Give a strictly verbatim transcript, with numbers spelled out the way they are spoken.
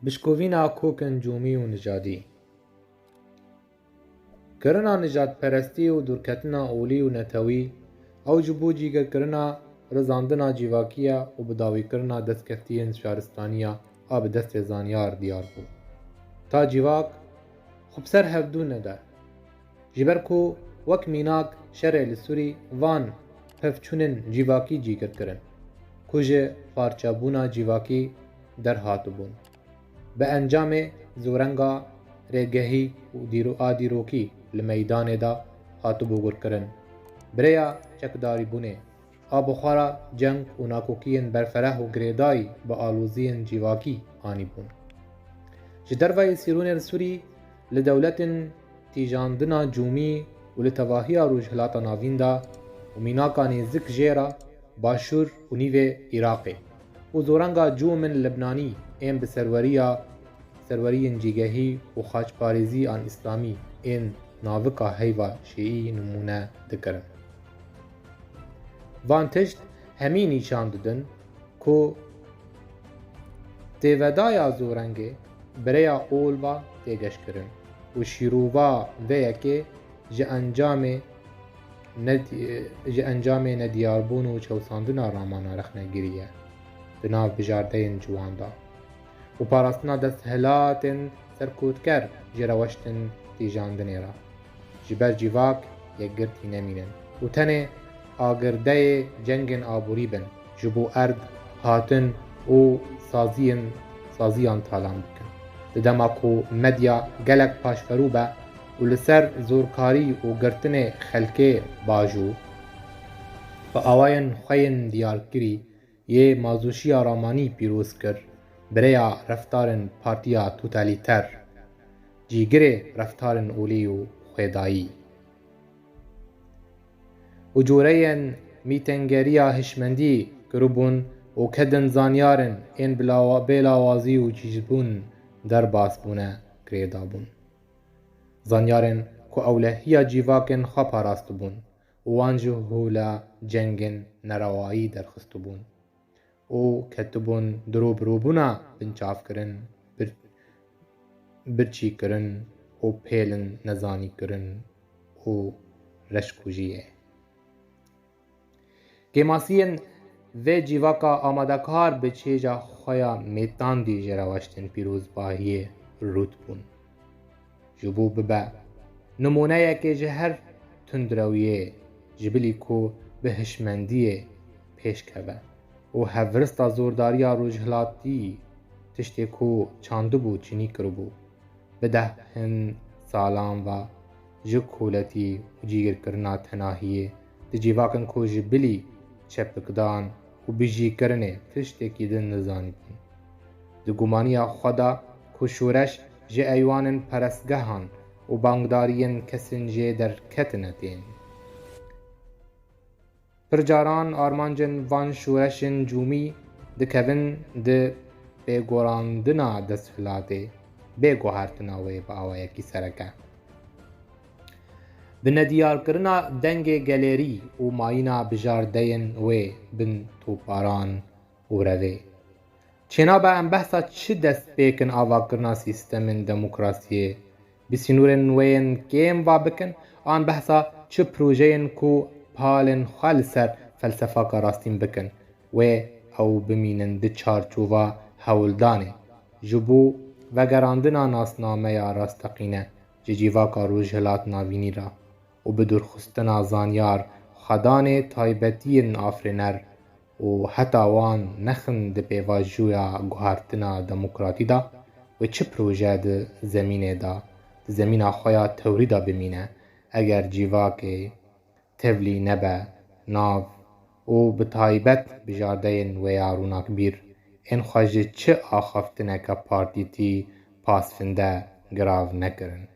Bişkovîna kokin cûmî û nijadî. Kirina nijadperestî û dûrketina olî û netewî, ew ji bo cîgirkirina rizandina civakî ye û bidawîkirina destkeftiyên şaristaniya a bi destê zanyar diyar bû. Ta civak xwe bi ser hevdû nede. Ji ber ku wek mînak şerê li Sûrî van pevçûnên civakî cîgir kirin, ku ji parçebûna civakî derhatibûn. Bi encamê zorenga rêgehî û dîro-, a dîrokî li meydanê de hatibû gurkirin. Bi rêya çekdarîbûnê, a bi xwe re ceng û nakokiyên berfereh û girêdayî bi aloziyên civakî anîbûn. Ji derveyî Sîrûnên Sûrî li dewletên tîjandina cûmî û li tevahiya Rojhilata Navîn de û mînaka nêzik jê re Başûr û nîvê Iraqê û zorenga cûmên Libnanî ên bi serweriya serweriyên cîgehî û xaçparêzî an îslamî ên navika heyva şîî nimûne dikirin. Van tişt hemî nîşan didin ku têvedaya zorengê bi rêya ol ve tê geşkirin û şîrova vê yekê ji encamê ned-, ji encamê nediyarbûn û çewsandina ramana rexnegirî ye di nav bijardeyên ciwan de û parastina desthilatên serkotker ji rewştên tîjandinê re. Ji ber civak yekgirtî nemînin û tenê agirdeyê cengên aborî bin, ji bo erd hatin û saziyên, saziyan talan bikin. Di dema ku medya gelek paşverû be û li ser zorkarî û girtinê xelkê bajû, bi awayên xwe yên diyarkirî yê mazûşiya ramanî pîroz kir, bi rêya reftarên partiya totalîter, cîgirê reftarên olî û xwedayî û coreyên mîtengeriya hişmendî kiribûn û kedin zanyarên ên bi lawa-, bê lawazî û cîjbûn derbas bûne girêdabûn. Zanyarên ku ewlehiya cîvakên xwe parastibûn û wan ji hûla cengên nerewayî derxistibûn û ketibûn dirobirobûna binçavkirin, bir-, birçîkirin û pêlin nezanîkirin û reşkujiyê. Kêmasiyên vê cîvaka amadekar bi çêca xwe ya mêtandî ji rewştên pîrozbahiyê rût bûn. Ji bo bibe nimûneyekê ji her tundrewiyê, ji bilî ku bi hişmendiyê pêş keve û hevrista zordariya rojhilatî tiştê ku çandibû çinî kiribû. Bi dehin salan ve ji koletî û cîgirkirina tenahiyê di cîvakin ku ji bilî çepikdan û bijîkirinê tiştekî din nizanîbûn. Di gumaniya xwe de ku şoreş ji eywanên perestgehan û bangdariyên kesên jê derketine tên. Pir caran armancên van şoreşên cûmî dikevin di pêgorandina desthilatê bê guhertina wê bi awayekî sereke. Bi nediyarkirina dengê gelêrî û mayîna bijardeyên wê bin toparan û revê. Çênabe em behsa çi destpêkin avakirina sîstemên demokrasiyê bi sînorên wê yên kêm va bikin, an behsa çi projeyên ku palên xwe li ser felsefaka rastîn bikin, wê ew bimînin di çarçova hewldanê ji bo vegerandina nasnameya rasteqîne ji cîvaka Rojhilat Navînî re û bi dûrxistina zanyar xwedanê taybetiyên afirîner û heta wan nexin di pêvajoya guhertina demokratî de, wê çi proje di zemînê de, di zemîna xwe ya tewrî de bimîne, eger cîvakê tevlî nebe nav û bi taybet bijardeyên wê ya rûnakbîr ên xwe ji çi axaftineke partîtî pasfinde girav nekirin.